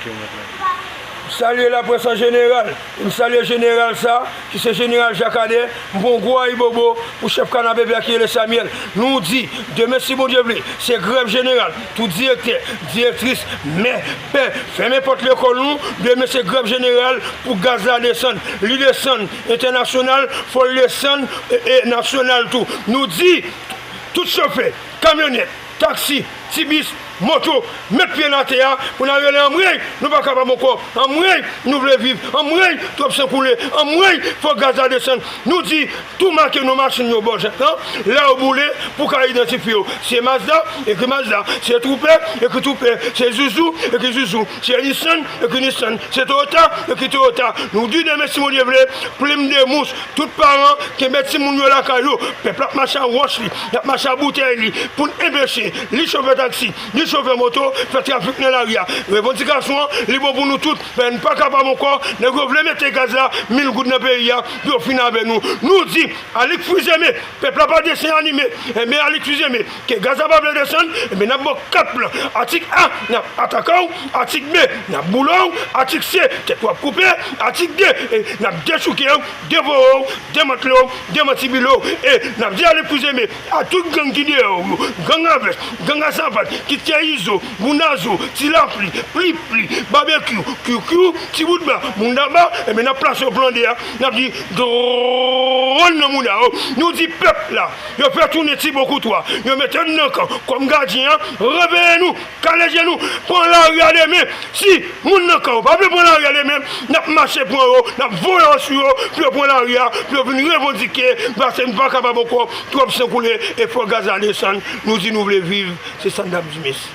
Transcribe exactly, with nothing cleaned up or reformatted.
M salye laprès an jeneral. E m salye jeneral sa, ki se jeneral Jakadè. M pran yon gwo ayibobo pou chèf kanapevè a ki rele Samyèl. Nou di, demen si Bondye vle, se grèv jeneral. Tout direktè, direktris, mè, pè, fèmen pòt lekòl nou. Demen se grèv jeneral pou gaz la desann. Li desann entènasyonal, fò l desann e, e nasyonal tou. Nou di, tout chofè, kamyonèt, taksi, ti bis, moto, met pye n atè a pou n al rele anmwey, nou pa kapab ankò, anmwey, nou vle viv, anmwey, twòp san koule, anmwey, fò gaz la desann. Nou di, tou make non machin yo bò jant lan, la yo boule, pou ka idantifye yo. Se Mazda, ekri Mazda, se Twoupe, ekri Twoupe, se Zuzu, ekri Zuzu, se Nissan, ekri Nissan, se Toyota, ekri Toyota. Nou di demen si Bondye vle, plim de mous, tout paran kenbe timoun yo lakay yo. Pèp la ap mache a wòch li, y ap mache a boutèy li pou n enpeche li chofè taksi, li chofè moto fè trafik nan lari a. Revandikasyon an, li bon pou nou tout, men n pa kapab ankò. Nèg yo vle mete gaz la, mil goud nan peyi a, pou yo fin avè nou. Nou di, Alix Fils-Aimé, pèp la pa desann anime, enben Alix Fils-Aimé, ke gaz la pa vle desann, enben n ap ba w kat plan. Atik A, n ap atake w, atik B, n ap boule w, atik C, tèt w ap koupe, atik D, e, n ap dechouke w, devore w, demantle w, demantibile w, e n ap di Alix Fils-Aimé a tout gang ki dèyè w yo, gang a vès, gang a sapat, kit se Izo, Bounazo, Ti Lapli, Plipli, Babekyou, Kyoukyou, Ti Bout Ba, Mounda Ba, enben n ap plase yo plan de a, n ap di dwòn nan mouda yo. Nou di pèp la, yo fè tounen Ti Bon Koutwa, yo mete n nan kan kòm gadyen an, reveye nou, kale je nou, pran lari a demen. Si moun nan kan yo pa vle pran lari a demen, n ap mache pran yo, n ap voye yo sou yo, pou yo pran lari a, pou yo vin revandike, paske n pa kapab ankò, twòp san koule, e fò gaz la desann, nou di nou vle viv, se sa n t ap di, mèsi.